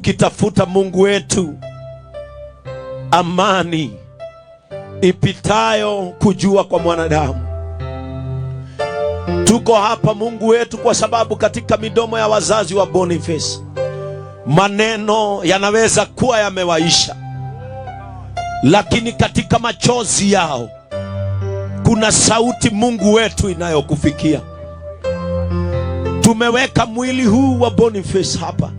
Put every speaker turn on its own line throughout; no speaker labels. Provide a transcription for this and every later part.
Tukitafuta, Mungu wetu, amani ipitayo kujua kwa mwanadamu. Tuko hapa, Mungu wetu, kwa sababu katika midomo ya wazazi wa Boniface maneno yanaweza kuwa yamewaisha, lakini katika machozi yao kuna sauti, Mungu wetu, inayokufikia. Tumeweka mwili huu wa Boniface hapa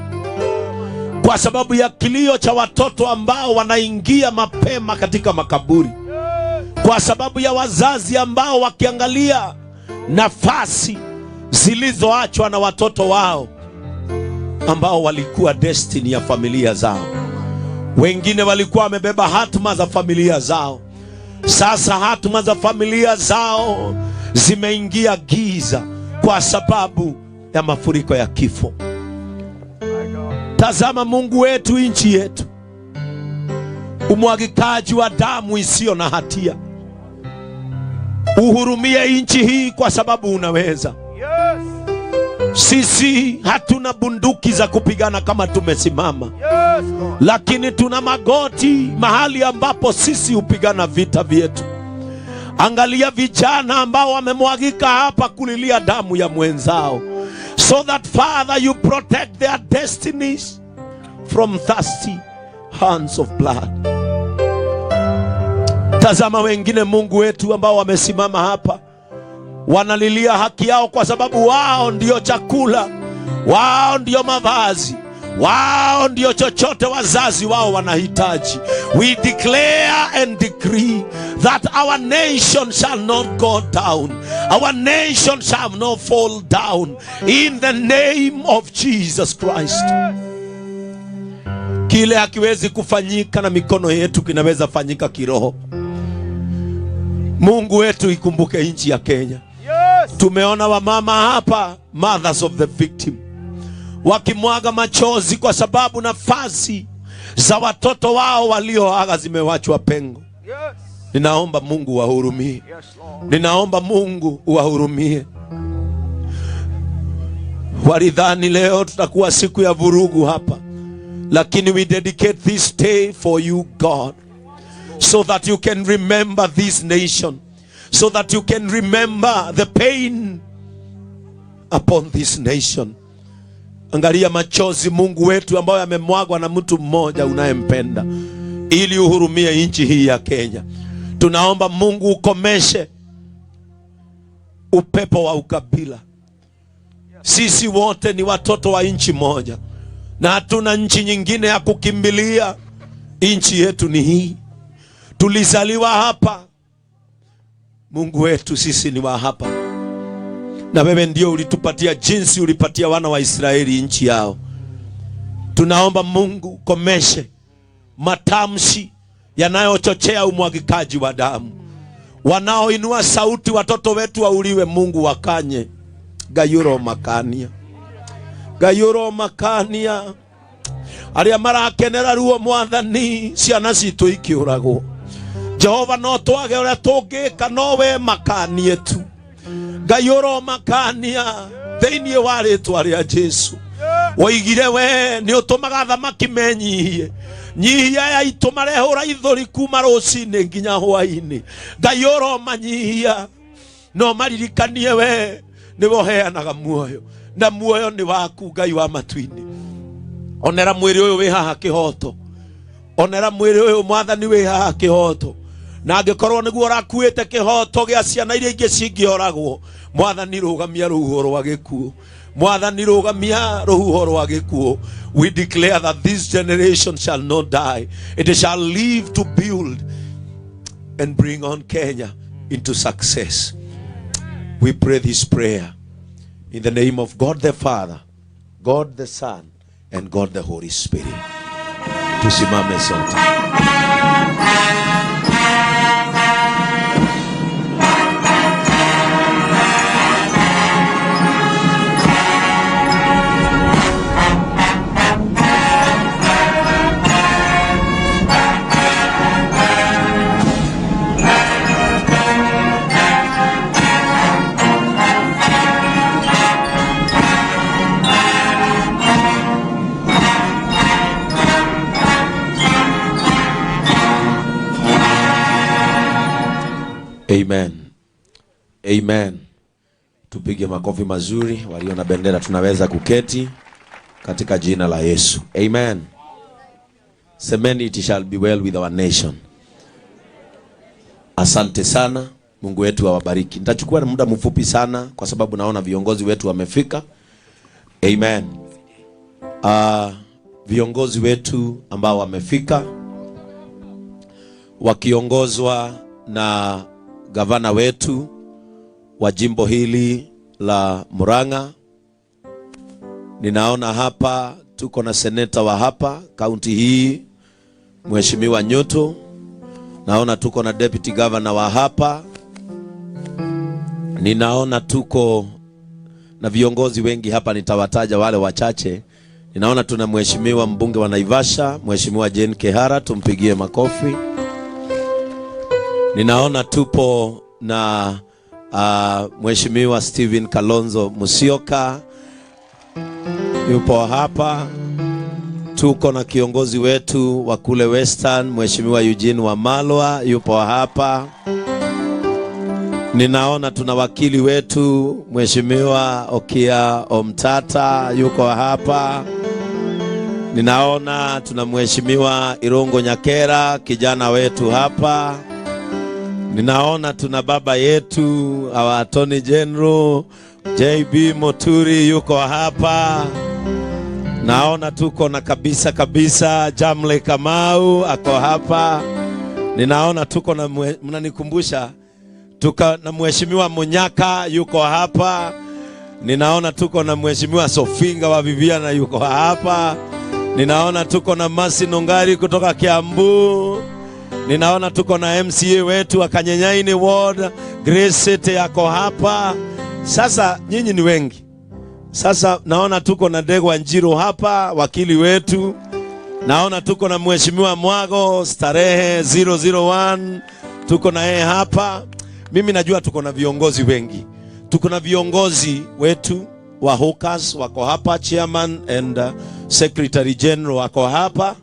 kwa sababu ya kilio cha watoto ambao wanaingia mapema katika makaburi, kwa sababu ya wazazi ambao wakiangalia nafasi zilizoachwa na watoto wao ambao walikuwa destiny ya familia zao. Wengine walikuwa wamebeba hatma za familia zao. Sasa hatma za familia zao zimeingia giza kwa sababu ya mafuriko ya kifo. Tazama, Mungu wetu, nchi yetu, umwagikaji wa damu isiyo na hatia. Uhurumie nchi hii kwa sababu unaweza. Sisi hatuna bunduki za kupigana kama tumesimama,
Yes, Lord.
Lakini tuna magoti mahali ambapo sisi hupigana vita vyetu. Angalia vijana ambao wamemwagika hapa kulilia damu ya mwenzao, so that, Father, you protect their destinies from thirsty hands of blood. Tazama wengine, Mungu wetu, ambao wamesimama hapa wanalilia haki yao kwa sababu wao ndio chakula, wao ndio mavazi, wao ndio chochote wazazi wao wanahitaji. We declare and decree that our nation shall not go down, our nation shall not fall down in the name of Jesus Christ. Kile hakiwezi kufanyika na mikono yetu kinaweza fanyika kiroho. Mungu wetu, ikumbuke nchi ya Kenya. Tumeona wamama hapa, mothers of the victim, wakimwaga machozi kwa sababu nafasi za watoto wao walioaga zimewachwa pengo. Ninaomba Mungu wahurumie.
Yes, Lord.
Ninaomba Mungu uwahurumie. Walidhani leo tutakuwa siku ya vurugu hapa, lakini we dedicate this day for you, God, so that you can remember this nation, so that you can remember the pain upon this nation. Angalia machozi, Mungu wetu, ambayo yamemwagwa na mtu mmoja unayempenda, ili uhurumie nchi hii ya Kenya. Tunaomba, Mungu, ukomeshe upepo wa ukabila. Sisi wote ni watoto wa nchi moja na hatuna nchi nyingine ya kukimbilia. Nchi yetu ni hii, tulizaliwa hapa. Mungu wetu, sisi ni wa hapa, na wewe ndio ulitupatia jinsi ulipatia wana wa Israeli nchi yao. Tunaomba, Mungu, komeshe matamshi yanayochochea umwagikaji wa damu, wanaoinua sauti watoto wetu wauliwe. Mungu, wakanye. Gayuro makania, gayuro makania aria marakenera ruo, Mwathani, ciana citũ ikĩũragwo. Jehova, no twage ũrĩa tũngĩka, no we makanie tu. Ngai, ũromakania thĩinĩ wa rĩtwa rĩa Jesu. Woigire we nĩ ũtũmaga thamaki menyihie. Nyihia ya itũ marehũra ithũri kuma rũcinĩ nginya hwainĩ. Ngai, ũromanyihia no maririkanie we nĩwe ũheanaga muoyo na muoyo nĩ waku. Ngai wa matu-inĩ, onera mwĩrĩ ũyũ wĩ haha kĩhoto, onera mwĩrĩ ũyũ, Mwathani, wĩ haha kĩhoto, na angĩkorwo nĩguo ũrakuĩte kĩhoto gĩa ciana iria ingĩ cingĩoragwo, Mwathani, rũgamia rũhuho rwa gĩkuũ. Mwathani, rũgamia rũhuho rwa gĩkuũ. We declare that this generation shall not die. It shall live to build and bring on Kenya into success. We pray this prayer in the name of God the Father, God the Son and God the Holy Spirit. Tusimame sote. Amen. Amen. Tupige makofi mazuri. Walio na bendera tunaweza kuketi katika jina la Yesu. Amen. Semeni, "It shall be well with our nation." Asante sana. Mungu wetu awabariki. Nitachukua muda mfupi sana kwa sababu naona viongozi wetu wamefika. Amen. Viongozi wetu ambao wamefika wakiongozwa na gavana wetu wa jimbo hili la Murang'a. Ninaona hapa tuko na seneta wa hapa kaunti hii, Mheshimiwa Nyutu. Naona tuko na deputy governor wa hapa. Ninaona tuko na viongozi wengi hapa, nitawataja wale wachache. Ninaona tuna mheshimiwa mbunge wa Naivasha, Mheshimiwa Jane Kehara, tumpigie makofi. Ninaona tupo na Mheshimiwa Stephen Kalonzo Musyoka yupo hapa. Tuko na kiongozi wetu wa kule Western, Mheshimiwa Eugene Wamalwa yupo hapa. Ninaona tuna wakili wetu, Mheshimiwa Okiya Omtata yuko hapa. Ninaona tuna Mheshimiwa Irungu Nyakera, kijana wetu hapa. Ninaona tuna baba yetu, our Attorney General JB Muturi yuko hapa. Naona tuko na kabisa kabisa Jamle Kamau ako hapa. Ninaona tuko na mnanikumbusha, tuko na Mheshimiwa Munyaka yuko hapa. Ninaona tuko na Mheshimiwa Sofinga wa Viviana yuko hapa. Ninaona tuko na Masi Nungari kutoka Kiambu. Ninaona tuko na MCA wetu wa Kanyenyaini Ward, Grace City yako hapa. Sasa nyinyi ni wengi. Sasa naona tuko na Ndegwa Njiru hapa, wakili wetu. Naona tuko na Mheshimiwa Mwago Starehe 001, tuko na yeye hapa. Mimi najua tuko na viongozi wengi. Tuko na viongozi wetu wa Hawkers wako hapa, chairman and secretary general wako hapa,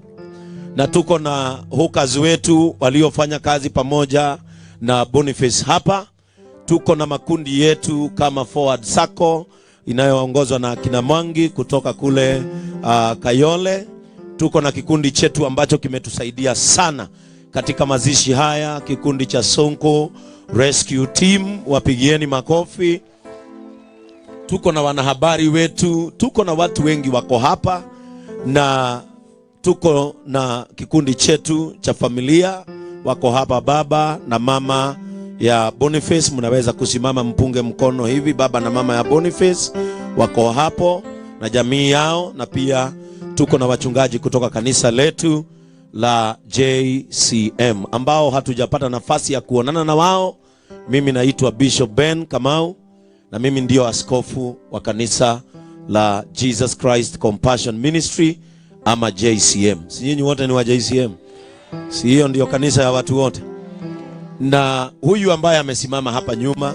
na tuko na hawkers wetu waliofanya kazi pamoja na Boniface hapa. Tuko na makundi yetu kama Forward Sacco inayoongozwa na kina Mwangi kutoka kule Kayole. Tuko na kikundi chetu ambacho kimetusaidia sana katika mazishi haya, kikundi cha Sonko Rescue Team, wapigieni makofi. Tuko na wanahabari wetu, tuko na watu wengi wako hapa, na tuko na kikundi chetu cha familia wako hapa, baba na mama ya Boniface. Mnaweza kusimama mpunge mkono hivi, baba na mama ya Boniface wako hapo na jamii yao, na pia tuko na wachungaji kutoka kanisa letu la JCM ambao hatujapata nafasi ya kuonana na wao. Mimi naitwa Bishop Ben Kamau na mimi ndio askofu wa kanisa la Jesus Christ Compassion Ministry ama JCM. Si nyinyi wote ni wa JCM? Si hiyo ndio kanisa ya watu wote? Na huyu ambaye amesimama hapa nyuma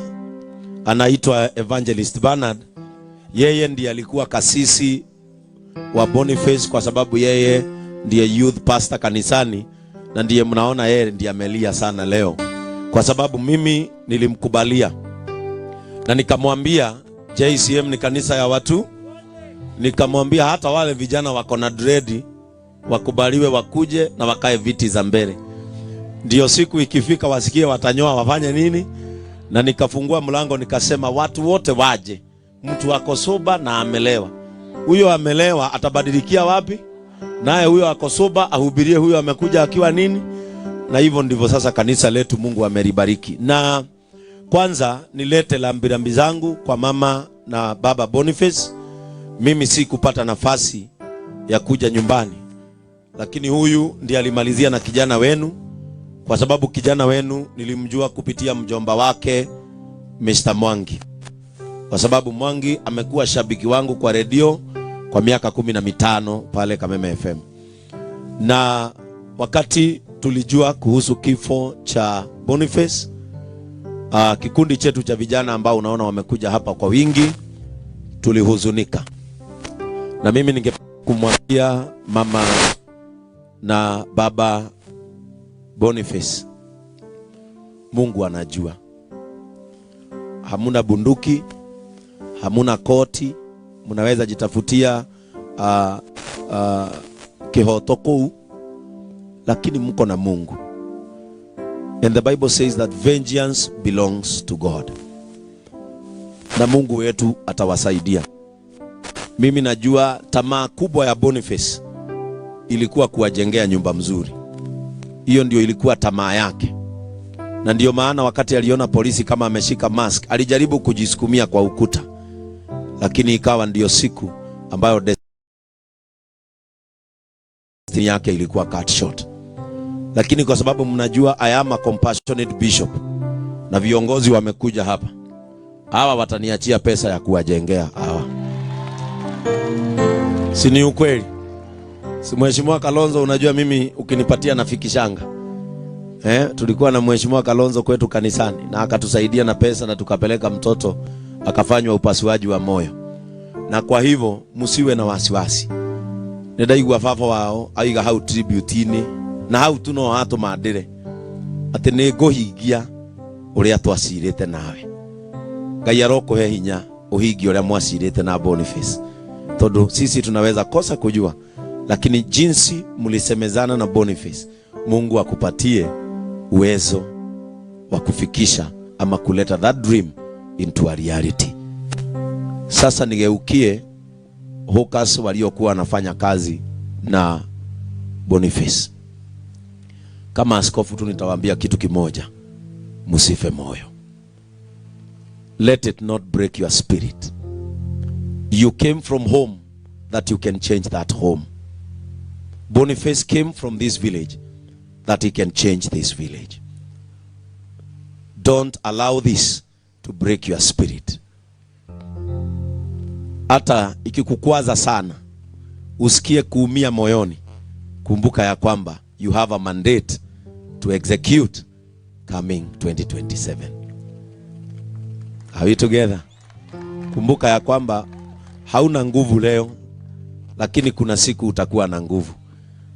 anaitwa Evangelist Bernard. Yeye ndiye alikuwa kasisi wa Boniface kwa sababu yeye ndiye youth pastor kanisani, na ndiye mnaona yeye ndiye amelia sana leo, kwa sababu mimi nilimkubalia na nikamwambia JCM ni kanisa ya watu, nikamwambia hata wale vijana wako na dread wakubaliwe wakuje na wakae viti za mbele, ndio siku ikifika wasikie watanyoa wafanye nini. Na nikafungua mlango nikasema watu wote waje, mtu ako sober na amelewa, huyo amelewa atabadilikia wapi? Naye huyo ako sober ahubirie huyo amekuja akiwa nini? Na hivyo ndivyo sasa kanisa letu Mungu amelibariki. Na kwanza nilete rambirambi zangu kwa mama na baba Boniface. Mimi sikupata nafasi ya kuja nyumbani, lakini huyu ndiye alimalizia na kijana wenu, kwa sababu kijana wenu nilimjua kupitia mjomba wake Mr. Mwangi, kwa sababu Mwangi amekuwa shabiki wangu kwa redio kwa miaka 15 pale Kameme FM, na wakati tulijua kuhusu kifo cha Boniface, kikundi chetu cha vijana ambao unaona wamekuja hapa kwa wingi, tulihuzunika, na mimi ninge kumwambia mama na baba Boniface, Mungu anajua. Hamuna bunduki, hamuna koti, mnaweza jitafutia kihoto kuu, lakini mko na Mungu. And the Bible says that vengeance belongs to God. Na Mungu wetu atawasaidia. Mimi najua tamaa kubwa ya Boniface ilikuwa kuwajengea nyumba mzuri. Hiyo ndio ilikuwa tamaa yake, na ndio maana wakati aliona polisi kama ameshika mask, alijaribu kujisukumia kwa ukuta, lakini ikawa ndiyo siku ambayo destiny yake ilikuwa cut short. Lakini kwa sababu mnajua I am a compassionate bishop na viongozi wamekuja hapa, hawa wataniachia pesa ya kuwajengea hawa, si ni ukweli? Si Mheshimiwa Kalonzo, unajua mimi ukinipatia nafikishanga. Tulikuwa na Mheshimiwa Kalonzo kwetu kanisani na akatusaidia na pesa na tukapeleka mtoto akafanywa upasuaji wa moyo. Na kwa hivyo msiwe na wasiwasi. Nĩndaigua baba wao aiga hau tribute-inĩ na hau tu no hatũmandĩre atĩ nĩ ngũhingia ũrĩa twacirĩte nawe. Ngai arokũhe hinya ũhingie ũrĩa mwacirĩte na Boniface, tondũ sisi tunaweza kosa kujua, lakini jinsi mlisemezana na Boniface, Mungu akupatie uwezo wa kufikisha ama kuleta that dream into a reality. Sasa nigeukie hawkers waliokuwa wanafanya kazi na Boniface. Kama askofu tu nitawaambia kitu kimoja, msife moyo. Let it not break your spirit. You came from home that you can change that home. Boniface came from this village that he can change this village. Don't allow this to break your spirit. Hata ikikukwaza sana, usikie kuumia moyoni, kumbuka ya kwamba you have a mandate to execute coming 2027. Are we together? Kumbuka ya kwamba hauna nguvu leo, lakini kuna siku utakuwa na nguvu.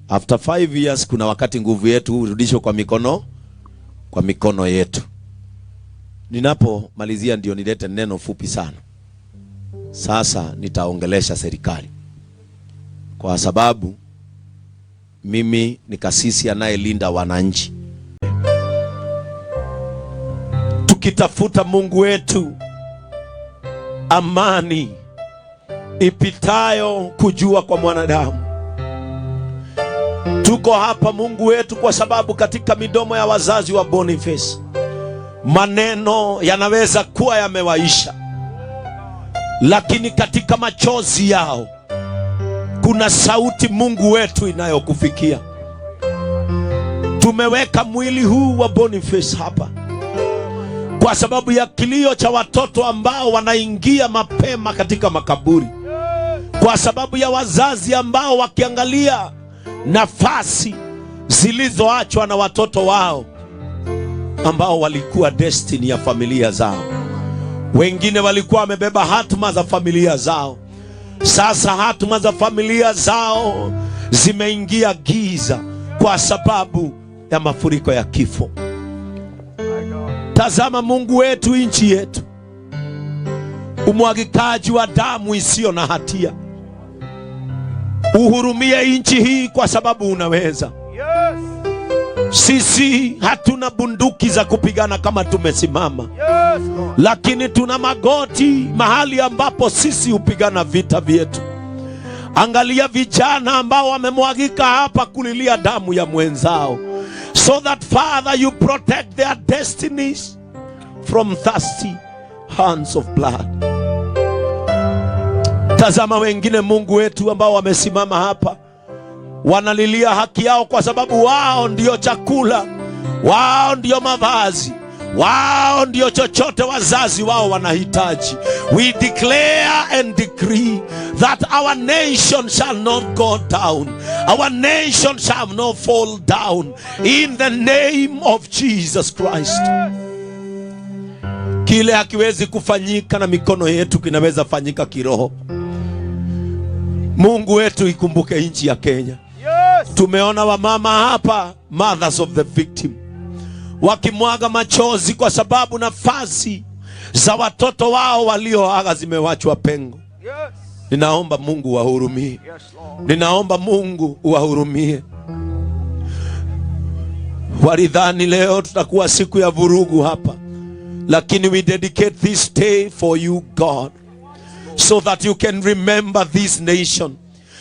After 5 years, kuna wakati nguvu yetu hurudishwa kwa mikono yetu. Ninapomalizia ndio nilete neno fupi sana. Sasa nitaongelesha serikali kwa sababu mimi ni kasisi anayelinda wananchi. Tukitafuta Mungu wetu, amani ipitayo kujua kwa mwanadamu. Tuko hapa, Mungu wetu, kwa sababu katika midomo ya wazazi wa Boniface maneno yanaweza kuwa yamewaisha, lakini katika machozi yao kuna sauti, Mungu wetu, inayokufikia. Tumeweka mwili huu wa Boniface hapa kwa sababu ya kilio cha watoto ambao wanaingia mapema katika makaburi, kwa sababu ya wazazi ambao wakiangalia nafasi zilizoachwa na watoto wao ambao walikuwa destiny ya familia zao. Wengine walikuwa wamebeba hatma za familia zao. Sasa hatma za familia zao zimeingia giza kwa sababu ya mafuriko ya kifo. Tazama, Mungu wetu, nchi yetu, umwagikaji wa damu isiyo na hatia. Uhurumie nchi hii kwa sababu unaweza. Sisi hatuna bunduki za kupigana kama tumesimama,
Yes, Lord.
Lakini tuna magoti mahali ambapo sisi hupigana vita vyetu. Angalia vijana ambao wamemwagika hapa kulilia damu ya mwenzao, so that, Father, you protect their destinies from thirsty hands of blood. Tazama wengine, Mungu wetu, ambao wamesimama hapa wanalilia haki yao kwa sababu wao ndio chakula, wao ndio mavazi, wao ndio chochote wazazi wao wanahitaji. We declare and decree that our nation shall not go down, our nation shall not fall down in the name of Jesus Christ. Kile hakiwezi kufanyika na mikono yetu kinaweza fanyika kiroho. Mungu wetu, ikumbuke nchi ya Kenya. Tumeona wamama hapa, mothers of the victim, wakimwaga machozi kwa sababu nafasi za watoto wao walioaga zimewachwa pengo. Ninaomba Mungu wahurumie. Ninaomba Mungu uwahurumie. Walidhani leo tutakuwa siku ya vurugu hapa, lakini we dedicate this day for you, God, so that you can remember this nation,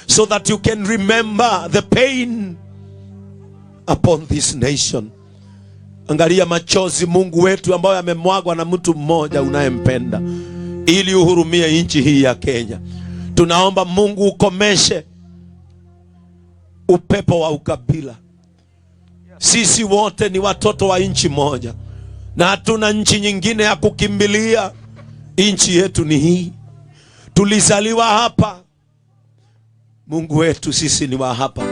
so that you can remember the pain upon this nation. Angalia machozi, Mungu wetu, ambayo yamemwagwa na mtu mmoja unayempenda, ili uhurumie nchi hii ya Kenya. Tunaomba Mungu ukomeshe upepo wa ukabila. Sisi wote ni watoto wa nchi moja na hatuna nchi nyingine ya kukimbilia. Nchi yetu ni hii, tulizaliwa hapa. Mungu wetu, sisi ni wa hapa,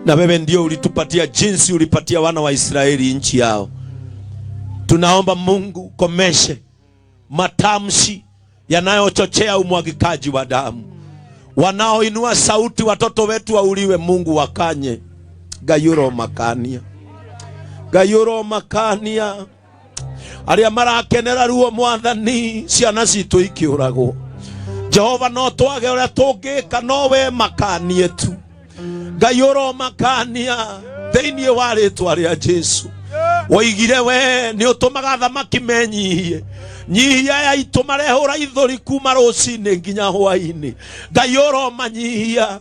na wewe ndio ulitupatia jinsi ulipatia wana wa Israeli nchi yao. Tunaomba Mungu komeshe matamshi yanayochochea umwagikaji wa damu, wanaoinua sauti watoto wetu wauliwe, Mungu wakanye. Gayuro makania, gayuro makania aria marakenera ruo, Mwathani, ciana citũ ikiũragwo. Jehova, no twage ũrĩa tũngĩka, no we makanie tu. Ngai ũromakania thĩinĩ wa rĩtwa rĩa Jesu. Woigire we nĩ ũtũmaga thamaki menyihie. Nyihia ya itũ marehũra ithũri kuma rũcinĩ nginya hwainĩ. Ngai ũromanyihia,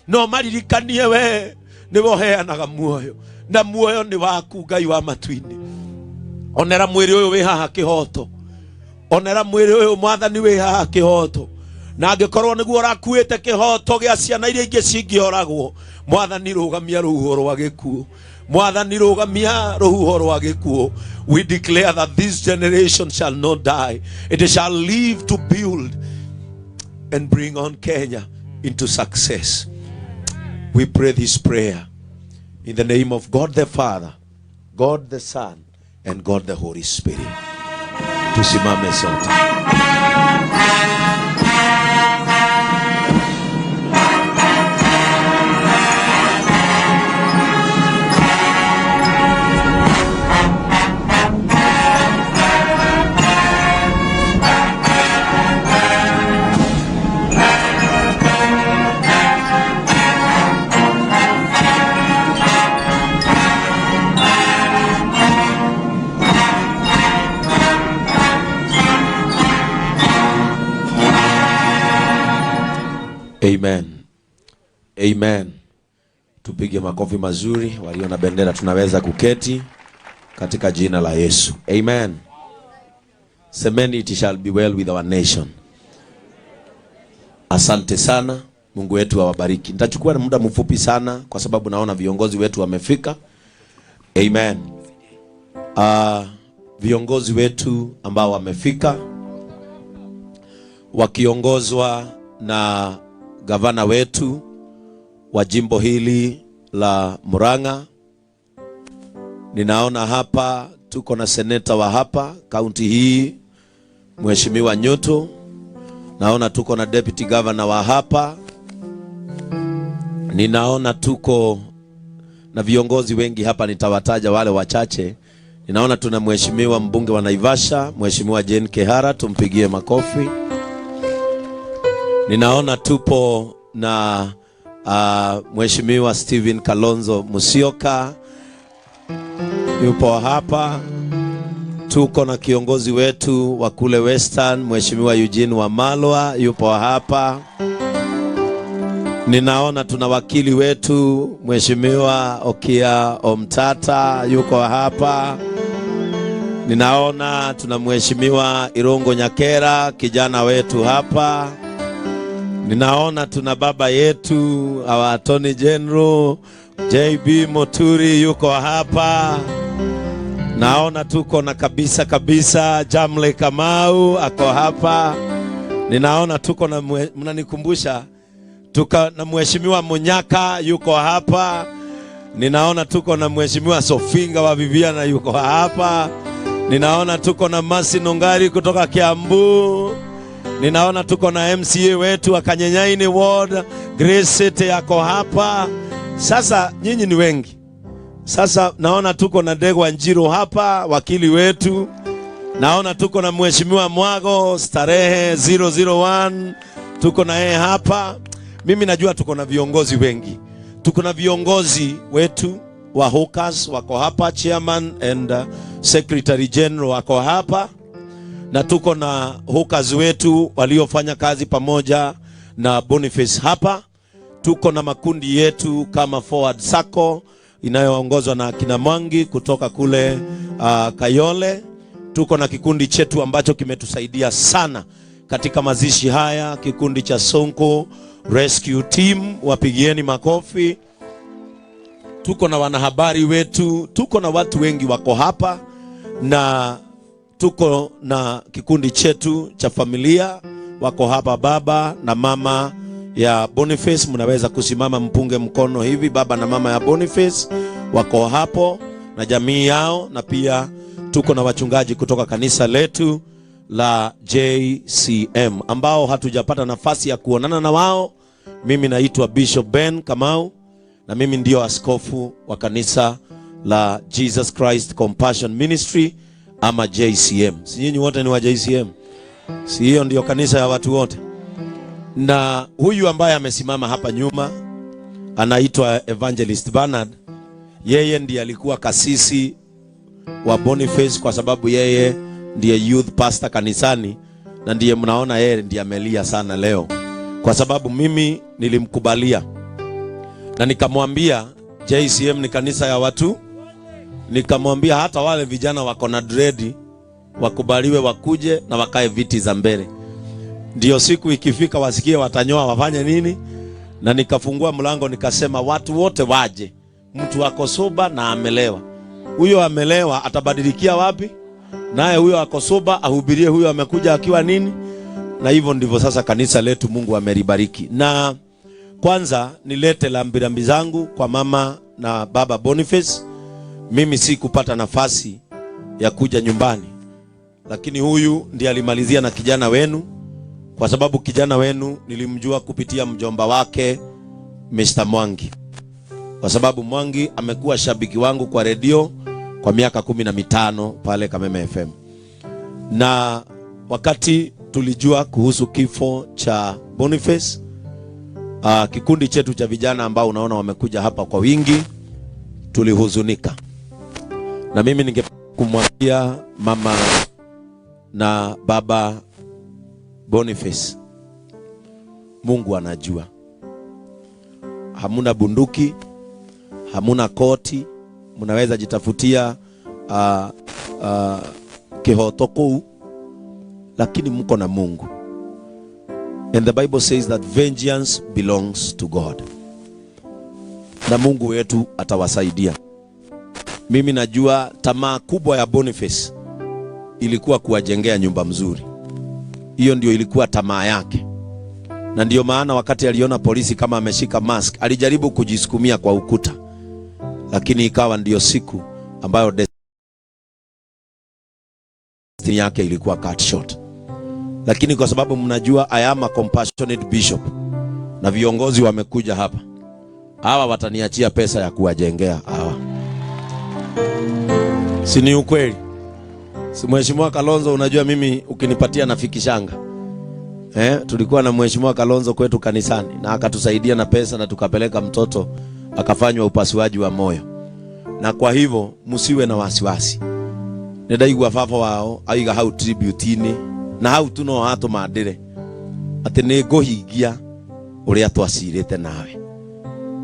no maririkanie we nĩwe ũheanaga muoyo, na muoyo nĩ waku, Ngai wa matu-inĩ. Onera mwĩrĩ ũyũ wĩ haha kĩhoto, onera mwĩrĩ ũyũ, Mwathani, wĩ haha kĩhoto, na angĩkorwo nĩguo ũrakuĩte kĩhoto gĩa ciana iria ingĩ cingĩoragwo, Mwathani, rũgamia rũhuho rwa gĩkuũ. Mwathani, rũgamia rũhuho rwa gĩkuũ. We declare that this generation shall not die. It shall live to build and bring on Kenya into success. We pray this prayer in the name of God the Father, God the Son, and God the Holy Spirit. Tusimame sote. Amen. Amen. Tupige makofi mazuri. Walio na bendera tunaweza kuketi katika jina la Yesu. Amen. Semeni, "It shall be well with our nation." Asante sana. Mungu wetu awabariki. Nitachukua muda mfupi sana kwa sababu naona viongozi wetu wamefika. Amen. Viongozi wetu ambao wamefika wakiongozwa na gavana wetu wa jimbo hili la Murang'a. Ninaona hapa tuko na seneta wa hapa kaunti hii, Mheshimiwa Nyutu. Naona tuko na deputy governor wa hapa. Ninaona tuko na viongozi wengi hapa, nitawataja wale wachache. Ninaona tuna mheshimiwa mbunge wa Naivasha, Mheshimiwa Jane Kehara, tumpigie makofi. Ninaona tupo na Mheshimiwa Stephen Kalonzo Musyoka yupo hapa. Tuko na kiongozi wetu wa kule Western, Mheshimiwa Eugene Wamalwa yupo hapa. Ninaona tuna wakili wetu, Mheshimiwa Okiya Omtata yuko hapa. Ninaona tuna Mheshimiwa Irungu Nyakera, kijana wetu hapa. Ninaona tuna baba yetu, our Attorney General JB Muturi yuko hapa. Naona tuko na kabisa kabisa Jamle Kamau ako hapa. Ninaona tuko na mnanikumbusha, tuko na Mheshimiwa Munyaka yuko hapa. Ninaona tuko na Mheshimiwa Sofinga wa Viviana yuko hapa. Ninaona tuko na Masi Nungari kutoka Kiambu. Ninaona tuko na MCA wetu wa Kanyenyaini Ward, Grace City yako hapa. Sasa nyinyi ni wengi. Sasa naona tuko na Ndegwa Njiru hapa, wakili wetu. Naona tuko na Mheshimiwa Mwago Starehe 001, tuko na yeye hapa. Mimi najua tuko na viongozi wengi, tuko na viongozi wetu wa Hawkers wako hapa, chairman and secretary general wako hapa, na tuko na hawkers wetu waliofanya kazi pamoja na Boniface hapa. Tuko na makundi yetu kama Forward Sacco inayoongozwa na kina Mwangi kutoka kule Kayole. Tuko na kikundi chetu ambacho kimetusaidia sana katika mazishi haya, kikundi cha Sonko Rescue Team, wapigieni makofi. Tuko na wanahabari wetu, tuko na watu wengi wako hapa, na tuko na kikundi chetu cha familia wako hapa, baba na mama ya Boniface. Mnaweza kusimama mpunge mkono hivi, baba na mama ya Boniface wako hapo na jamii yao, na pia tuko na wachungaji kutoka kanisa letu la JCM ambao hatujapata nafasi ya kuonana na wao. Mimi naitwa Bishop Ben Kamau na mimi ndio askofu wa kanisa la Jesus Christ Compassion Ministry ama JCM. Si nyinyi wote ni wa JCM? Si hiyo ndio kanisa ya watu wote? Na huyu ambaye amesimama hapa nyuma anaitwa Evangelist Bernard. Yeye ndiye alikuwa kasisi wa Boniface kwa sababu yeye ndiye youth pastor kanisani, na ndiye mnaona yeye ndiye amelia sana leo, kwa sababu mimi nilimkubalia na nikamwambia JCM ni kanisa ya watu, nikamwambia hata wale vijana wako na dread wakubaliwe wakuje na wakae viti za mbele, ndio siku ikifika wasikie watanyoa wafanye nini. Na nikafungua mlango nikasema watu wote waje, mtu ako sober na amelewa, huyo amelewa atabadilikia wapi? Naye huyo ako sober ahubirie huyo amekuja akiwa nini? Na hivyo ndivyo sasa kanisa letu Mungu amelibariki. Na kwanza nilete rambirambi zangu kwa mama na baba Boniface. Mimi si kupata nafasi ya kuja nyumbani, lakini huyu ndiye alimalizia na kijana wenu, kwa sababu kijana wenu nilimjua kupitia mjomba wake Mr. Mwangi, kwa sababu Mwangi amekuwa shabiki wangu kwa redio kwa miaka 15 pale Kameme FM, na wakati tulijua kuhusu kifo cha Boniface, kikundi chetu cha vijana ambao unaona wamekuja hapa kwa wingi, tulihuzunika, na mimi ninge kumwambia mama na baba Boniface, Mungu anajua. Hamuna bunduki, hamuna koti, mnaweza jitafutia kihoto kuu, lakini mko na Mungu. And the Bible says that vengeance belongs to God, na Mungu wetu atawasaidia. Mimi najua tamaa kubwa ya Boniface ilikuwa kuwajengea nyumba mzuri. Hiyo ndio ilikuwa tamaa yake, na ndio maana wakati aliona polisi kama ameshika mask, alijaribu kujisukumia kwa ukuta, lakini ikawa ndiyo siku ambayo destiny yake ilikuwa cut short. Lakini kwa sababu mnajua I am a compassionate bishop na viongozi wamekuja hapa, hawa wataniachia pesa ya kuwajengea hawa, si ni ukweli? Si Mheshimiwa Kalonzo, unajua mimi ukinipatia nafikishanga. Tulikuwa na Mheshimiwa Kalonzo kwetu kanisani na akatusaidia na pesa na tukapeleka mtoto akafanywa upasuaji wa moyo. Na kwa hivyo msiwe na wasiwasi. Nĩndaigua baba wao aiga hau tribute-inĩ na hau tu no atũmandĩre atĩ nĩ ngũhingia ũrĩa twacirĩte nawe.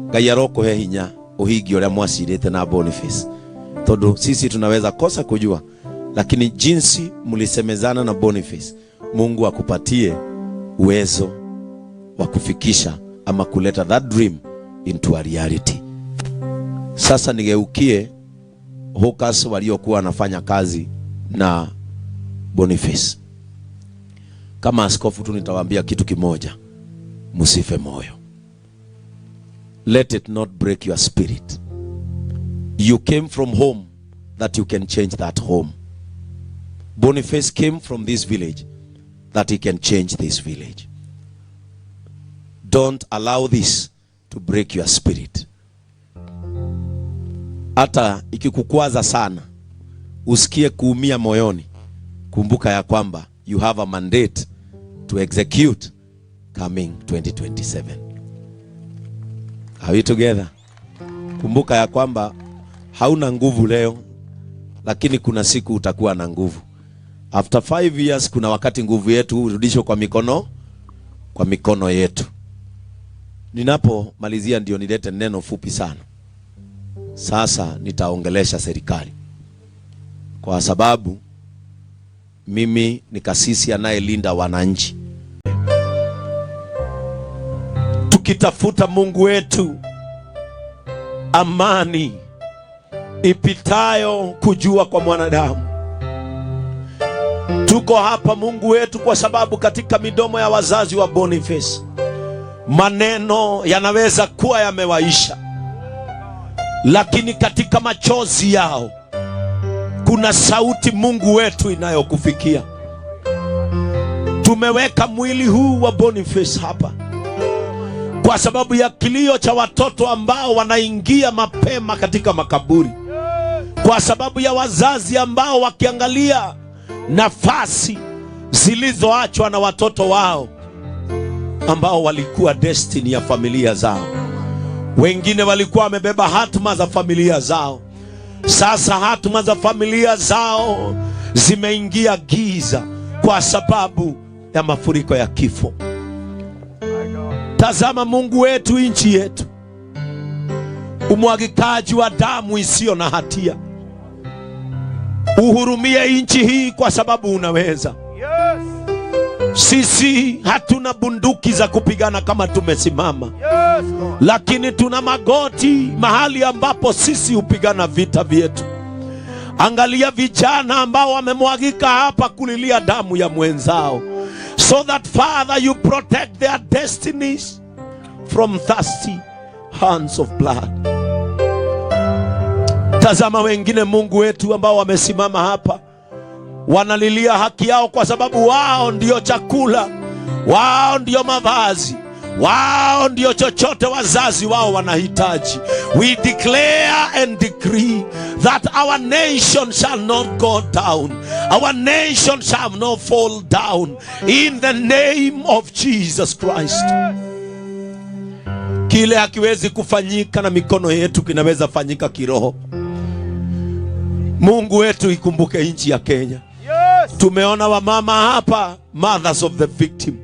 Ngai arokũhe hinya ũhingie ũrĩa mwacirĩte na Boniface, tondũ sisi tunaweza kosa kujua, lakini jinsi mlisemezana na Boniface, Mungu akupatie uwezo wa kufikisha ama kuleta that dream into a reality. Sasa nigeukie hawkers waliokuwa wanafanya kazi na Boniface. Kama askofu tu nitawaambia kitu kimoja, msife moyo. Let it not break your spirit. You came from home that you can change that home. Boniface came from this village that he can change this village. Don't allow this to break your spirit. Hata ikikukwaza sana, usikie kuumia moyoni, Kumbuka ya kwamba you have a mandate to execute coming 2027. Are we together? Kumbuka ya kwamba hauna nguvu leo, lakini kuna siku utakuwa na nguvu. After 5 years, kuna wakati nguvu yetu hurudishwa kwa mikono yetu. Ninapomalizia ndio nilete neno fupi sana. Sasa nitaongelesha serikali kwa sababu mimi ni kasisi anayelinda wananchi. Tukitafuta Mungu wetu, amani ipitayo kujua kwa mwanadamu. Tuko hapa, Mungu wetu, kwa sababu katika midomo ya wazazi wa Boniface maneno yanaweza kuwa yamewaisha, lakini katika machozi yao kuna sauti, Mungu wetu, inayokufikia. Tumeweka mwili huu wa Boniface hapa kwa sababu ya kilio cha watoto ambao wanaingia mapema katika makaburi, kwa sababu ya wazazi ambao wakiangalia nafasi zilizoachwa na watoto wao ambao walikuwa destiny ya familia zao. Wengine walikuwa wamebeba hatma za familia zao. Sasa hatma za familia zao zimeingia giza kwa sababu ya mafuriko ya kifo. Tazama, Mungu wetu, nchi yetu, umwagikaji wa damu isiyo na hatia. Uhurumie nchi hii kwa sababu unaweza. Sisi hatuna bunduki za kupigana kama tumesimama,
Yes, Lord.
Lakini tuna magoti mahali ambapo sisi hupigana vita vyetu. Angalia vijana ambao wamemwagika hapa kulilia damu ya mwenzao, so that, Father, you protect their destinies from thirsty hands of blood. Tazama wengine, Mungu wetu, ambao wamesimama hapa wanalilia haki yao kwa sababu wao ndio chakula, wao ndio mavazi, wao ndio chochote wazazi wao wanahitaji. We declare and decree that our nation shall not go down, our nation shall not fall down in the name of Jesus Christ. Kile hakiwezi kufanyika na mikono yetu kinaweza fanyika kiroho. Mungu wetu, ikumbuke nchi ya Kenya. Tumeona wamama hapa, mothers of the victim,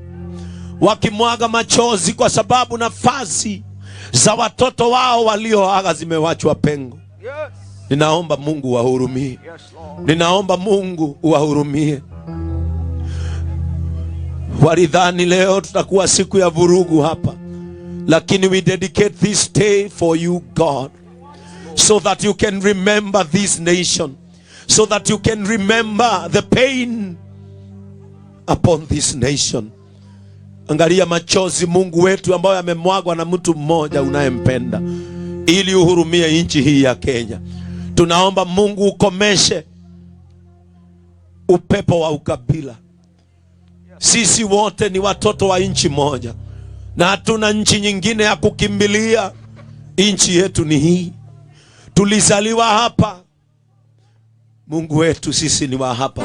wakimwaga machozi kwa sababu nafasi za watoto wao walioaga zimewachwa pengo. Ninaomba Mungu wahurumie.
Yes, Lord.
Ninaomba Mungu uwahurumie. Walidhani leo tutakuwa siku ya vurugu hapa, lakini we dedicate this day for you, God, so that you can remember this nation, so that you can remember the pain upon this nation. Angalia machozi, Mungu wetu, ambayo yamemwagwa na mtu mmoja unayempenda, ili uhurumie nchi hii ya Kenya. Tunaomba, Mungu, ukomeshe upepo wa ukabila. Sisi wote ni watoto wa nchi moja na hatuna nchi nyingine ya kukimbilia. Nchi yetu ni hii, tulizaliwa hapa. Mungu wetu, sisi ni wa hapa,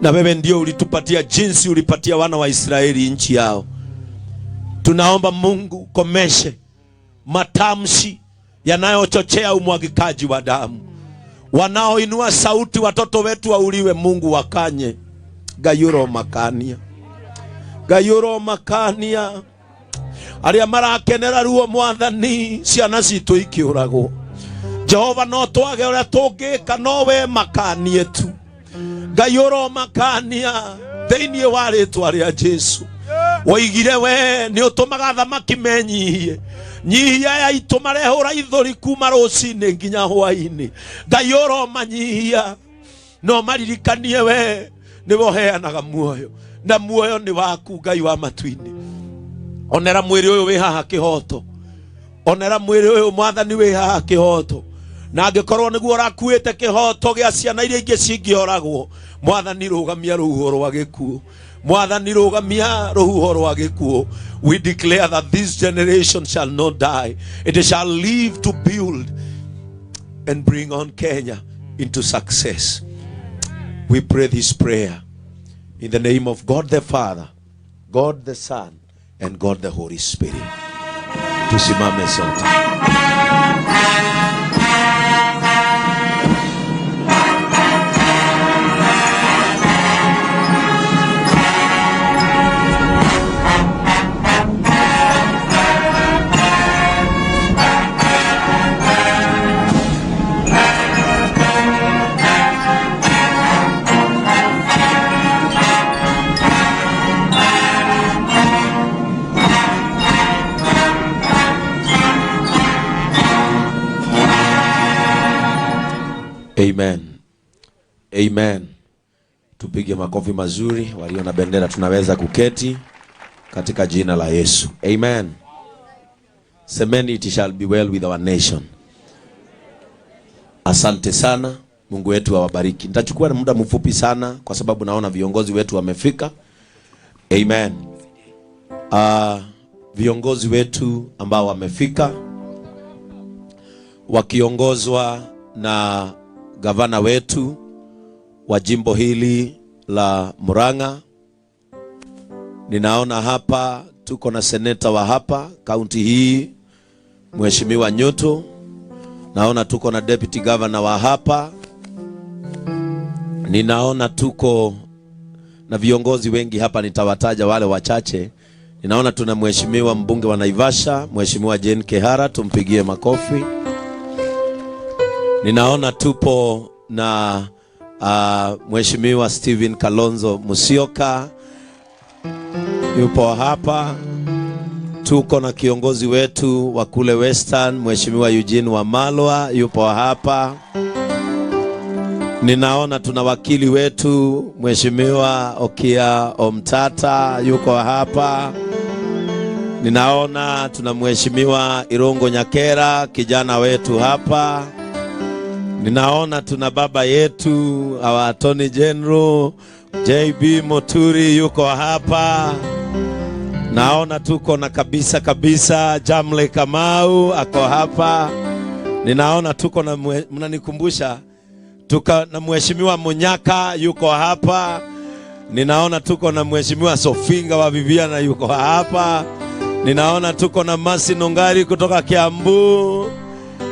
na wewe ndio ulitupatia jinsi ulipatia wana wa Israeli nchi yao. Tunaomba, Mungu, komeshe matamshi yanayochochea umwagikaji wa damu, wanaoinua sauti watoto wetu wauliwe. Mungu, wakanye. Gayuro makania, Gayuro makania aria marakenera ruo, Mwathani, ciana citũ ikiũragwo. Jehova, no twage ũrĩa tũngĩka, no we makanie tu. Ngai, ũromakania thĩinĩ wa rĩtwa rĩa Jesu. Woigire we nĩ ũtũmaga thamaki menyihie. Nyihia ya itũ marehũra ithũri kuma rũcinĩ nginya hwainĩ. Ngai, ũromanyihia, no maririkanie we nĩwe ũheanaga muoyo na muoyo nĩ waku. Ngai wa matu-inĩ, onera mwĩrĩ ũyũ wĩ haha kĩhoto, onera mwĩrĩ ũyũ, Mwathani, wĩ haha kĩhoto, na angĩkorwo nĩguo ũrakuĩte kĩhoto gĩa ciana iria ingĩ cingĩoragwo, Mwathani, rũgamia rũhuho rwa gĩkuũ. Mwathani, rũgamia rũhuho rwa gĩkuũ. We declare that this generation shall not die. It shall live to build and bring on Kenya into success. We pray this prayer in the name of God the Father, God the Son, and God the Holy Spirit. Tusimame sote. Amen. Amen. Tupige makofi mazuri. Walio na bendera tunaweza kuketi katika jina la Yesu. Amen. Semeni, it shall be well with our nation. Asante sana. Mungu wetu awabariki. Nitachukua muda mfupi sana kwa sababu naona viongozi wetu wamefika. Amen. Viongozi wetu ambao wamefika wakiongozwa na gavana wetu wa jimbo hili la Murang'a. Ninaona hapa tuko na seneta wa hapa kaunti hii, Mheshimiwa Nyutu. Naona tuko na deputy governor wa hapa. Ninaona tuko na viongozi wengi hapa, nitawataja wale wachache. Ninaona tuna mheshimiwa mbunge wa Naivasha, Mheshimiwa Jane Kehara, tumpigie makofi. Ninaona tupo na Mheshimiwa Stephen Kalonzo Musyoka yupo hapa. Tuko na kiongozi wetu wa kule Western, Mheshimiwa Eugene Wamalwa yupo hapa. Ninaona tuna wakili wetu Mheshimiwa Okiya Omtata yuko hapa. Ninaona tuna Mheshimiwa Irungu Nyakera kijana wetu hapa. Ninaona tuna baba yetu our Attorney General JB Muturi yuko hapa. Naona tuko na kabisa kabisa Jamle Kamau ako hapa. Ninaona tuko na, mnanikumbusha, tuko na Mheshimiwa Munyaka yuko hapa. Ninaona tuko na Mheshimiwa Sofinga wa Viviana yuko hapa. Ninaona tuko na Masi Nungari kutoka Kiambu.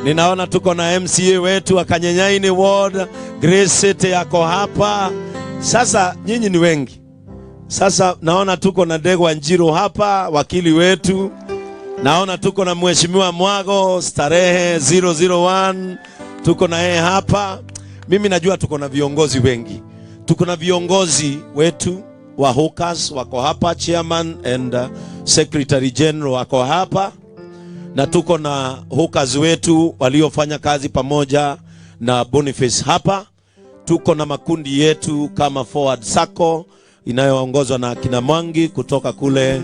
Ninaona tuko na MCA wetu wa Kanyenyaini Ward, Grace City yako hapa. Sasa nyinyi ni wengi. Sasa naona tuko na Ndegwa Njiru hapa, wakili wetu. Naona tuko na Mheshimiwa Mwago Starehe 001, tuko na yeye hapa. Mimi najua tuko na viongozi wengi. Tuko na viongozi wetu wa Hawkers wako hapa, chairman and secretary general wako hapa, na tuko na hawkers wetu waliofanya kazi pamoja na Boniface hapa. Tuko na makundi yetu kama Forward Sacco inayoongozwa na kina Mwangi kutoka kule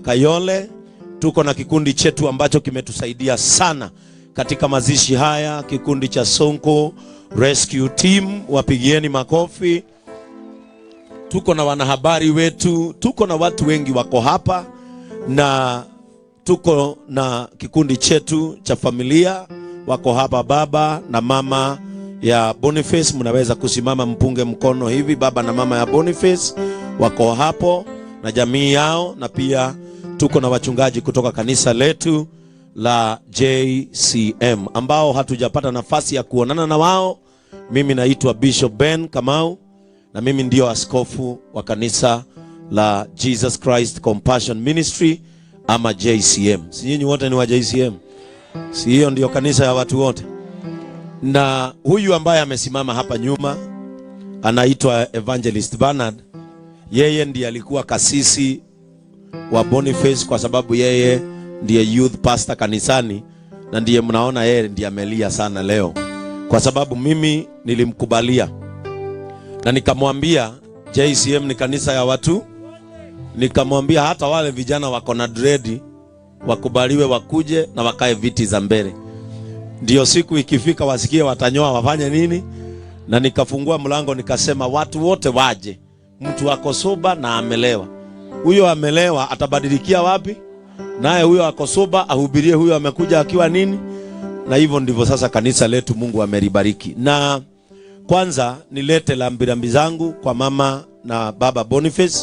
Kayole. Tuko na kikundi chetu ambacho kimetusaidia sana katika mazishi haya, kikundi cha Sonko Rescue Team, wapigieni makofi. Tuko na wanahabari wetu, tuko na watu wengi wako hapa, na tuko na kikundi chetu cha familia wako hapa, baba na mama ya Boniface. Mnaweza kusimama mpunge mkono hivi, baba na mama ya Boniface wako hapo na jamii yao, na pia tuko na wachungaji kutoka kanisa letu la JCM ambao hatujapata nafasi ya kuonana na wao. Mimi naitwa Bishop Ben Kamau na mimi ndio askofu wa kanisa la Jesus Christ Compassion Ministry ama JCM. Si nyinyi wote ni wa JCM? Si hiyo ndio kanisa ya watu wote? Na huyu ambaye amesimama hapa nyuma anaitwa Evangelist Bernard. Yeye ndiye alikuwa kasisi wa Boniface kwa sababu yeye ndiye youth pastor kanisani, na ndiye mnaona yeye ndiye amelia sana leo, kwa sababu mimi nilimkubalia na nikamwambia JCM ni kanisa ya watu. Nikamwambia hata wale vijana wako na dread wakubaliwe wakuje na wakae viti za mbele, ndio siku ikifika wasikie watanyoa wafanye nini. Na nikafungua mlango nikasema watu wote waje, mtu ako sober na amelewa, huyo amelewa atabadilikia wapi? Naye huyo ako sober ahubirie huyo amekuja akiwa nini? Na hivyo ndivyo sasa kanisa letu Mungu amelibariki. Na Kwanza nilete rambirambi zangu kwa mama na baba Boniface.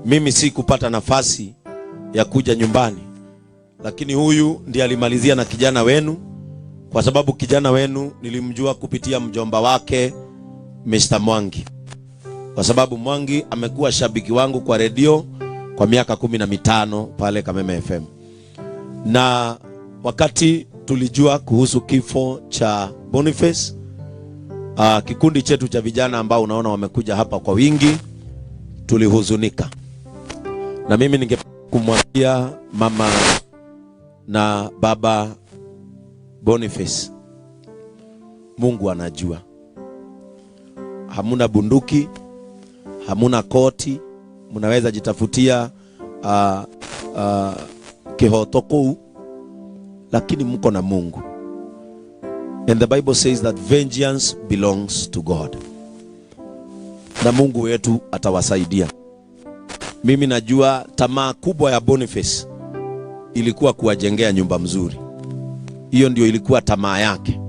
Mimi si kupata nafasi ya kuja nyumbani, lakini huyu ndiye alimalizia na kijana wenu, kwa sababu kijana wenu nilimjua kupitia mjomba wake Mr. Mwangi, kwa sababu Mwangi amekuwa shabiki wangu kwa redio kwa miaka 15 pale Kameme FM, na wakati tulijua kuhusu kifo cha Boniface, kikundi chetu cha vijana ambao unaona wamekuja hapa kwa wingi, tulihuzunika, na mimi ninge kumwambia mama na baba Boniface, Mungu anajua. Hamuna bunduki, hamuna koti, mnaweza jitafutia kihoto kuu, lakini mko na Mungu. And the Bible says that vengeance belongs to God, na Mungu wetu atawasaidia. Mimi najua tamaa kubwa ya Boniface ilikuwa kuwajengea nyumba mzuri. Hiyo ndio ilikuwa tamaa yake,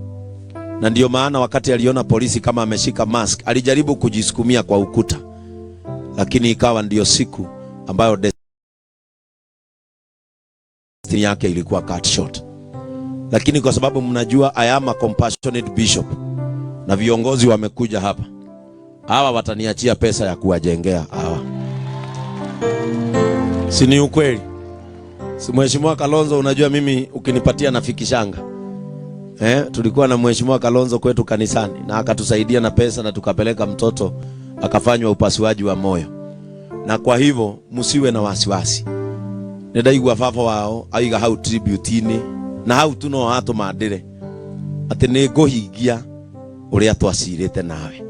na ndio maana wakati aliona polisi kama ameshika mask, alijaribu kujisukumia kwa ukuta, lakini ikawa ndiyo siku ambayo destiny yake ilikuwa cut short. Lakini kwa sababu mnajua I am a compassionate bishop na viongozi wamekuja hapa, hawa wataniachia pesa ya kuwajengea hawa, si ni ukweli? Si Mheshimiwa Kalonzo, unajua mimi ukinipatia nafikishanga. Tulikuwa na Mheshimiwa Kalonzo kwetu kanisani na akatusaidia na pesa na tukapeleka mtoto akafanywa upasuaji wa moyo. Na kwa hivyo msiwe na wasiwasi. Nĩndaigua baba wao aiga hau tribute-inĩ na hau tu no hatũmandĩre atĩ nĩ ngũhingia ũrĩa twacirĩte nawe.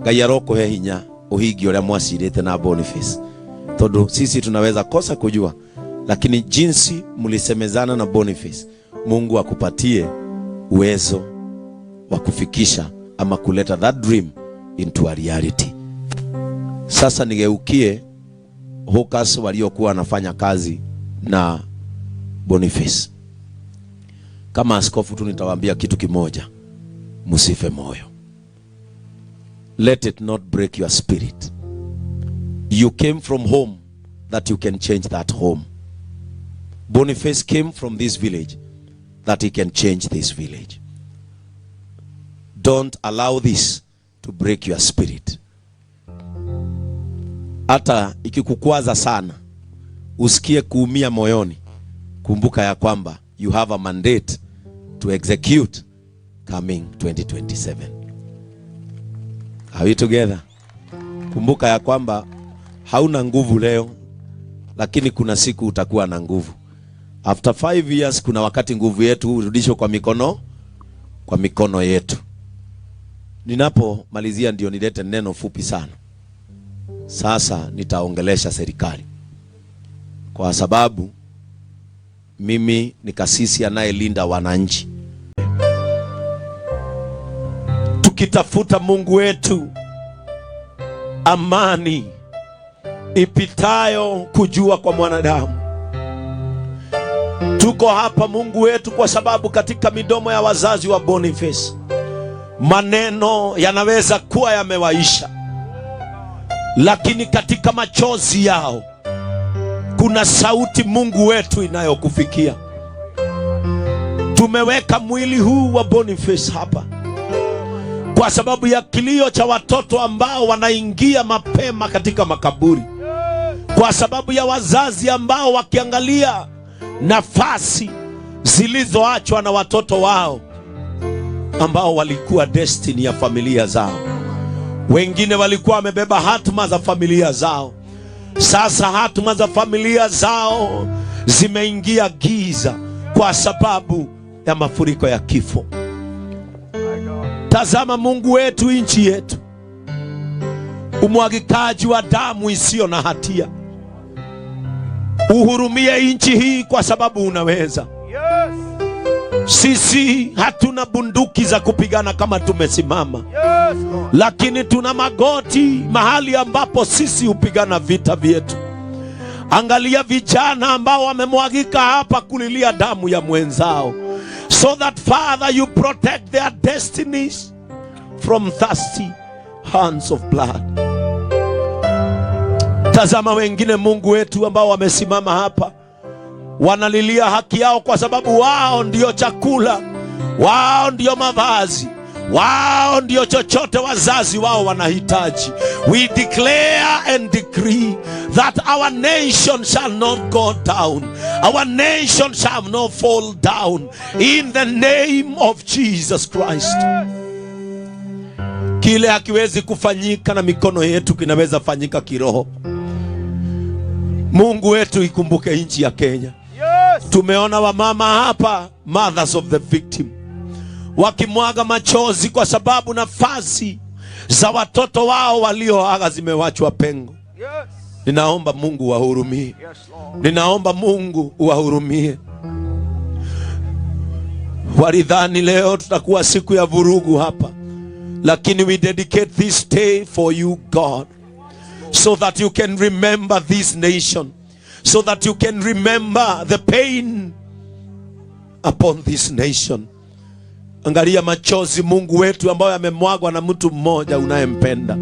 Ngai arokũhe hinya ũhingie ũrĩa mwacirĩte na Boniface, tondũ sisi tunaweza kosa kujua, lakini jinsi mlisemezana na Boniface, Mungu akupatie uwezo wa kufikisha ama kuleta that dream into a reality. Sasa nigeukie hawkers waliokuwa wanafanya kazi na Boniface. Kama askofu tu nitawaambia kitu kimoja, msife moyo. Let it not break your spirit. You came from home that you can change that home. Boniface came from this village that he can change this village. Don't allow this to break your spirit. Hata ikikukwaza sana, usikie kuumia moyoni, kumbuka ya kwamba you have a mandate to execute coming 2027. Are we together? Kumbuka ya kwamba hauna nguvu leo, lakini kuna siku utakuwa na nguvu. After 5 years, kuna wakati nguvu yetu hurudishwa kwa mikono yetu. Ninapomalizia ndio nilete neno fupi sana. Sasa nitaongelesha serikali kwa sababu mimi ni kasisi anayelinda wananchi. Tukitafuta Mungu wetu, amani ipitayo kujua kwa mwanadamu. Tuko hapa, Mungu wetu, kwa sababu katika midomo ya wazazi wa Boniface maneno yanaweza kuwa yamewaisha, lakini katika machozi yao kuna sauti, Mungu wetu, inayokufikia. Tumeweka mwili huu wa Boniface hapa kwa sababu ya kilio cha watoto ambao wanaingia mapema katika makaburi, kwa sababu ya wazazi ambao wakiangalia nafasi zilizoachwa na watoto wao ambao walikuwa destiny ya familia zao. Wengine walikuwa wamebeba hatma za familia zao. Sasa hatma za familia zao zimeingia giza kwa sababu ya mafuriko ya kifo. Tazama, Mungu wetu, nchi yetu, umwagikaji wa damu isiyo na hatia. Uhurumie nchi hii kwa sababu unaweza. Sisi hatuna bunduki za kupigana kama tumesimama,
Yes, Lord.
Lakini tuna magoti mahali ambapo sisi hupigana vita vyetu. Angalia vijana ambao wamemwagika hapa kulilia damu ya mwenzao, so that, Father, you protect their destinies. from thirsty hands of blood. Tazama wengine, Mungu wetu, ambao wamesimama hapa wanalilia haki yao, kwa sababu wao ndio chakula, wao ndio mavazi, wao ndio chochote wazazi wao wanahitaji. We declare and decree that our nation shall not go down, our nation shall not fall down, in the name of Jesus Christ. Kile hakiwezi kufanyika na mikono yetu kinaweza fanyika kiroho. Mungu wetu, ikumbuke nchi ya Kenya. Tumeona wamama hapa, mothers of the victim, wakimwaga machozi kwa sababu nafasi za watoto wao walioaga zimewachwa pengo. Ninaomba Mungu wahurumie.
Yes, Lord.
Ninaomba Mungu uwahurumie. Walidhani leo tutakuwa siku ya vurugu hapa, lakini we dedicate this day for you, God, so that you can remember this nation, so that you can remember the pain upon this nation. Angalia machozi, Mungu wetu, ambayo yamemwagwa na mtu mmoja unayempenda,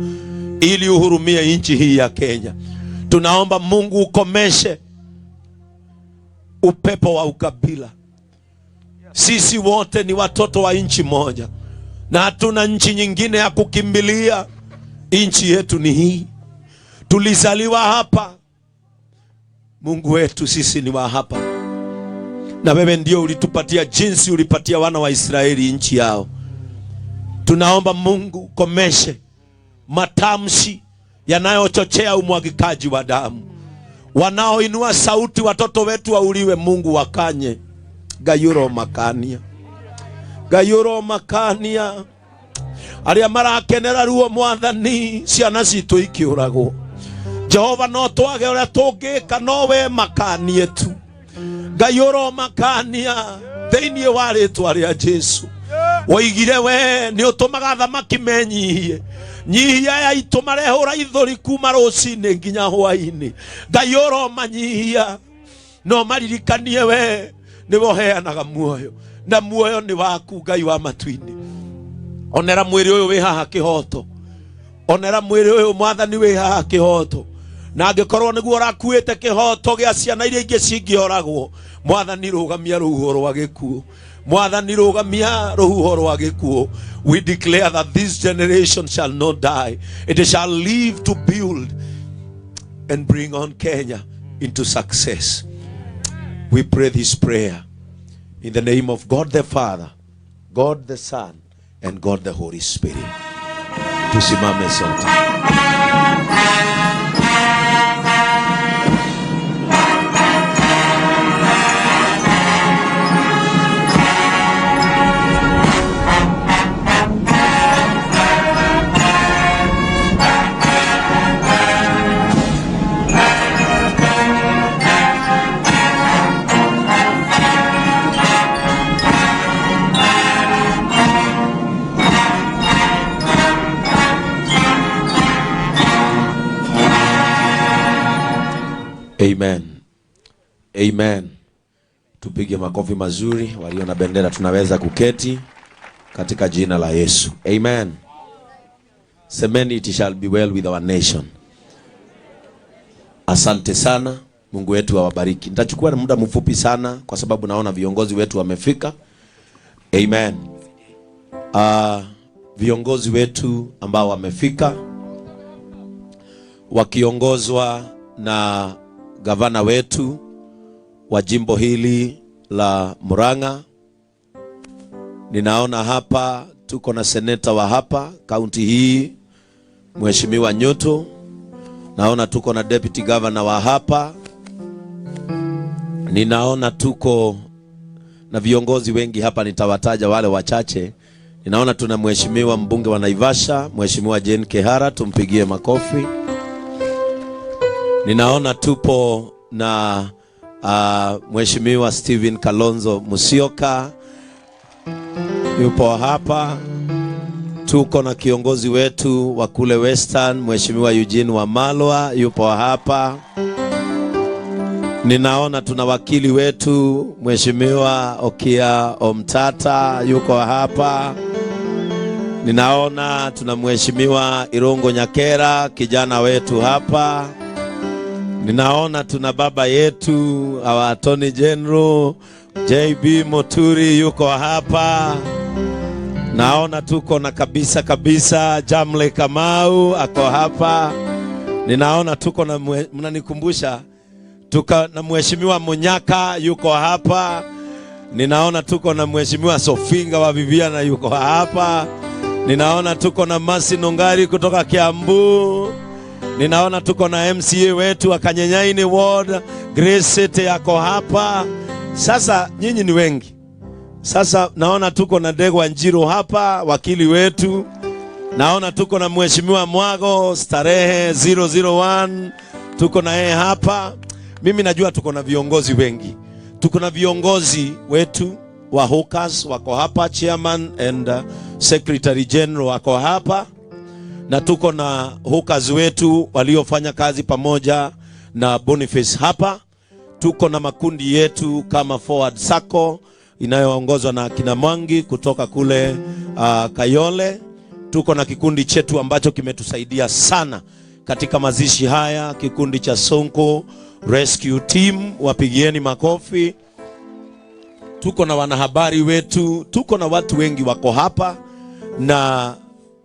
ili uhurumie nchi hii ya Kenya. Tunaomba Mungu ukomeshe upepo wa ukabila. Sisi wote ni watoto wa nchi moja na hatuna nchi nyingine ya kukimbilia. Nchi yetu ni hii, tulizaliwa hapa. Mungu wetu, sisi ni wa hapa, na wewe ndio ulitupatia jinsi ulipatia wana wa Israeli nchi yao. Tunaomba Mungu komeshe matamshi yanayochochea umwagikaji wa damu, wanaoinua sauti watoto wetu wauliwe, Mungu wakanye. Gayuro makania, gayuro makania aria marakenera ruo, Mwathani, ciana citũ ikiũragwo. Jehova, no twage ũrĩa tũngĩka, no we makanie tu. Ngai ũromakania thĩinĩ wa rĩtwa rĩa Jesu. Woigire we nĩ ũtũmaga thamaki menyihie, nyihia ya itũ marehũra ithũri kuma rũcinĩ nginya hwainĩ. Ngai ũromanyihia, no maririkanie we nĩwe ũheanaga muoyo na muoyo nĩ waku. Ngai wa matu-inĩ, onera mwĩrĩ ũyũ wĩ haha kĩhoto, onera mwĩrĩ ũyũ, Mwathani, wĩ haha kĩhoto, na angĩkorwo nĩguo ũrakuĩte kĩhoto gĩa ciana iria ingĩ cingĩoragwo, Mwathani, rũgamia rũhuho rwa gĩkuũ. Mwathani, rũgamia rũhuho rwa gĩkuũ. We declare that this generation shall not die. It shall live to build and bring on Kenya into success. We pray this prayer in the name of God the Father, God the Son, and God the Holy Spirit. Tusimame sote. Amen. Amen. Tupige makofi mazuri. Walio na bendera tunaweza kuketi katika jina la Yesu. Amen. Semeni, "It shall be well with our nation." Asante sana. Mungu wetu awabariki. Nitachukua muda mfupi sana kwa sababu naona viongozi wetu wamefika. Amen. Viongozi wetu ambao wamefika wakiongozwa na gavana wetu wa jimbo hili la Murang'a. Ninaona hapa tuko na seneta wa hapa kaunti hii, Mheshimiwa Nyutu. Naona tuko na deputy governor wa hapa. Ninaona tuko na viongozi wengi hapa, nitawataja wale wachache. Ninaona tuna mheshimiwa mbunge wa Naivasha, Mheshimiwa Jane Kehara, tumpigie makofi. Ninaona tupo na Mheshimiwa Stephen Kalonzo Musyoka yupo hapa. Tuko na kiongozi wetu wa kule Western, Mheshimiwa Eugene Wamalwa yupo hapa. Ninaona tuna wakili wetu, Mheshimiwa Okiya Omtata, yuko hapa. Ninaona tuna Mheshimiwa Irungu Nyakera, kijana wetu hapa. Ninaona tuna baba yetu our Attorney General JB Muturi yuko hapa. Naona tuko na kabisa kabisa Jamle Kamau ako hapa. Ninaona tuko na mnanikumbusha, tuko na Mheshimiwa Munyaka yuko hapa. Ninaona tuko na Mheshimiwa Sofinga wa Viviana yuko hapa. Ninaona tuko na Masi Nungari kutoka Kiambu. Ninaona tuko na MCA wetu wa Kanyenyaini Ward, Grace City yako hapa. Sasa nyinyi ni wengi. Sasa naona tuko na Ndegwa Njiru hapa, wakili wetu. Naona tuko na Mheshimiwa Mwago Starehe 001, tuko na yeye hapa. Mimi najua tuko na viongozi wengi. Tuko na viongozi wetu wa Hawkers wako hapa, chairman and secretary general wako hapa, na tuko na hawkers wetu waliofanya kazi pamoja na Boniface hapa. Tuko na makundi yetu kama Forward Sacco inayoongozwa na kina Mwangi kutoka kule Kayole. Tuko na kikundi chetu ambacho kimetusaidia sana katika mazishi haya, kikundi cha Sonko Rescue Team, wapigieni makofi. Tuko na wanahabari wetu, tuko na watu wengi wako hapa, na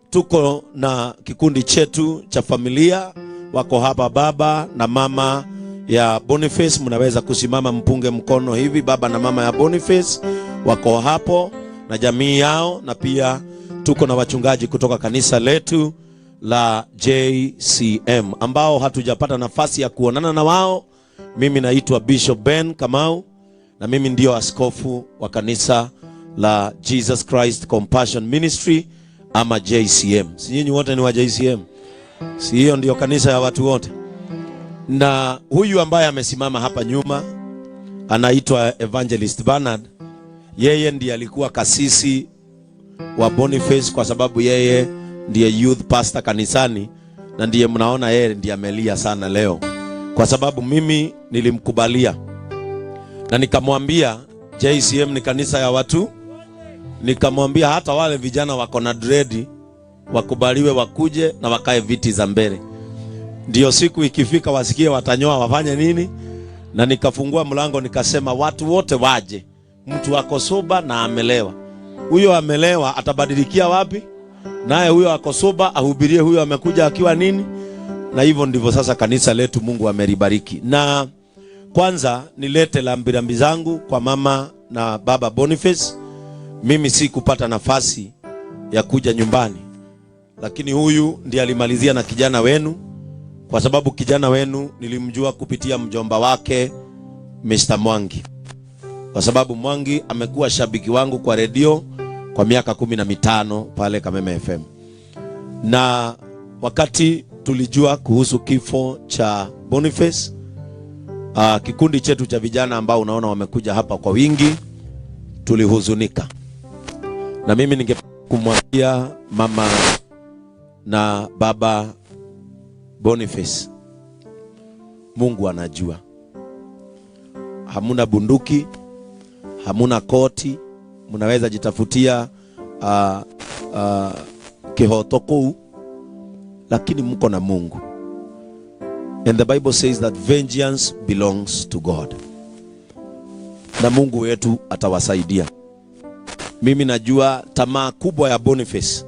tuko na kikundi chetu cha familia wako hapa, baba na mama ya Boniface. Mnaweza kusimama mpunge mkono hivi, baba na mama ya Boniface wako hapo na jamii yao, na pia tuko na wachungaji kutoka kanisa letu la JCM ambao hatujapata nafasi ya kuonana na wao. Mimi naitwa Bishop Ben Kamau na mimi ndio askofu wa kanisa la Jesus Christ Compassion Ministry ama JCM. Si nyinyi wote ni wa JCM? Si hiyo ndio kanisa ya watu wote? Na huyu ambaye amesimama hapa nyuma anaitwa Evangelist Bernard. Yeye ndiye alikuwa kasisi wa Boniface kwa sababu yeye ndiye youth pastor kanisani, na ndiye mnaona yeye ndiye amelia sana leo, kwa sababu mimi nilimkubalia na nikamwambia JCM ni kanisa ya watu. Nikamwambia hata wale vijana wako na dread wakubaliwe wakuje na wakae viti za mbele, ndio siku ikifika wasikie watanyoa wafanye nini. Na nikafungua mlango nikasema watu wote waje, mtu ako sober na amelewa, huyo amelewa atabadilikia wapi? Naye huyo ako sober ahubirie huyo amekuja akiwa nini? Na hivyo ndivyo sasa kanisa letu Mungu amelibariki. Na kwanza nilete rambirambi zangu kwa mama na baba Boniface. Mimi si kupata nafasi ya kuja nyumbani, lakini huyu ndiye alimalizia na kijana wenu, kwa sababu kijana wenu nilimjua kupitia mjomba wake Mr. Mwangi, kwa sababu Mwangi amekuwa shabiki wangu kwa redio kwa miaka 15 pale Kameme FM, na wakati tulijua kuhusu kifo cha Boniface, kikundi chetu cha vijana ambao unaona wamekuja hapa kwa wingi, tulihuzunika. Na mimi ninge kumwambia mama na baba Boniface, Mungu anajua. Hamuna bunduki, hamuna koti, mnaweza jitafutia kihoto kuu, lakini mko na Mungu. And the Bible says that vengeance belongs to God. Na Mungu wetu atawasaidia. Mimi najua tamaa kubwa ya Boniface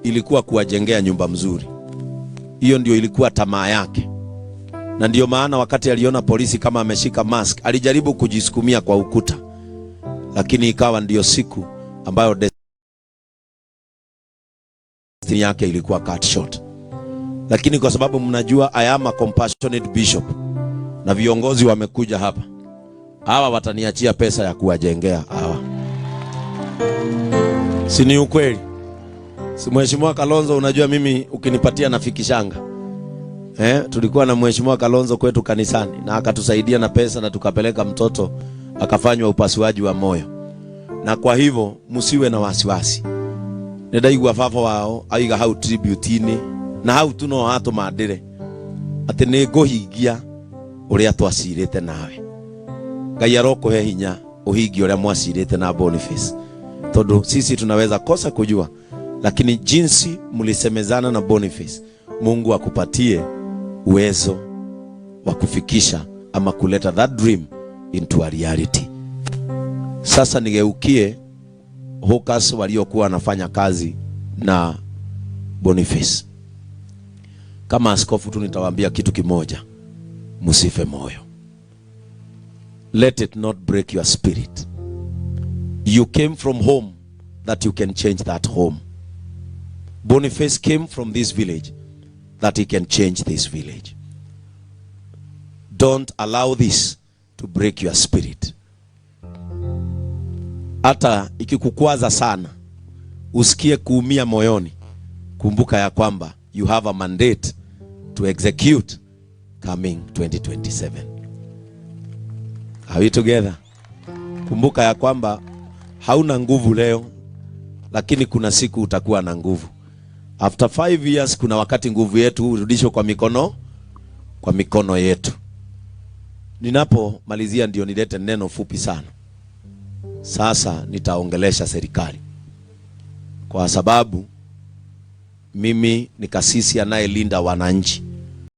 ilikuwa kuwajengea nyumba mzuri. Hiyo ndio ilikuwa tamaa yake, na ndio maana wakati aliona polisi kama ameshika mask, alijaribu kujisukumia kwa ukuta, lakini ikawa ndiyo siku ambayo destiny yake ilikuwa cut short. Lakini kwa sababu mnajua I am a compassionate bishop na viongozi wamekuja hapa, hawa wataniachia pesa ya kuwajengea hawa, si ni ukweli? Si Mheshimiwa Kalonzo, unajua mimi ukinipatia nafikishanga. Tulikuwa na Mheshimiwa Kalonzo kwetu kanisani na akatusaidia na pesa na tukapeleka mtoto akafanywa upasuaji wa moyo. Na kwa hivyo msiwe na wasiwasi. Nĩndaigua baba wao aiga hau tribute-inĩ na hau tu no hatũmandĩre atĩ nĩ ngũhingia ũrĩa twacirĩte nawe. Ngai arokũhe hinya ũhingie ũrĩa mwacirĩte na Boniface, tondũ sisi tunaweza kosa kujua, lakini Lakini jinsi mlisemezana na Boniface, Mungu akupatie uwezo wa kufikisha ama kuleta that dream into a reality. Sasa nigeukie hawkers waliokuwa wanafanya kazi na Boniface. Kama askofu tu nitawaambia kitu kimoja, msife moyo. Let it not break your spirit. You came from home that you can change that home. Boniface came from this village that he can change this village. Don't allow this to break your spirit. Hata ikikukwaza sana, usikie kuumia moyoni, kumbuka ya kwamba you have a mandate to execute coming 2027. Are we together? Kumbuka ya kwamba hauna nguvu leo, lakini kuna siku utakuwa na nguvu. After 5 years, kuna wakati nguvu yetu hurudishwa kwa mikono yetu. Ninapomalizia ndio nilete neno fupi sana. Sasa nitaongelesha serikali kwa sababu mimi ni kasisi anayelinda wananchi.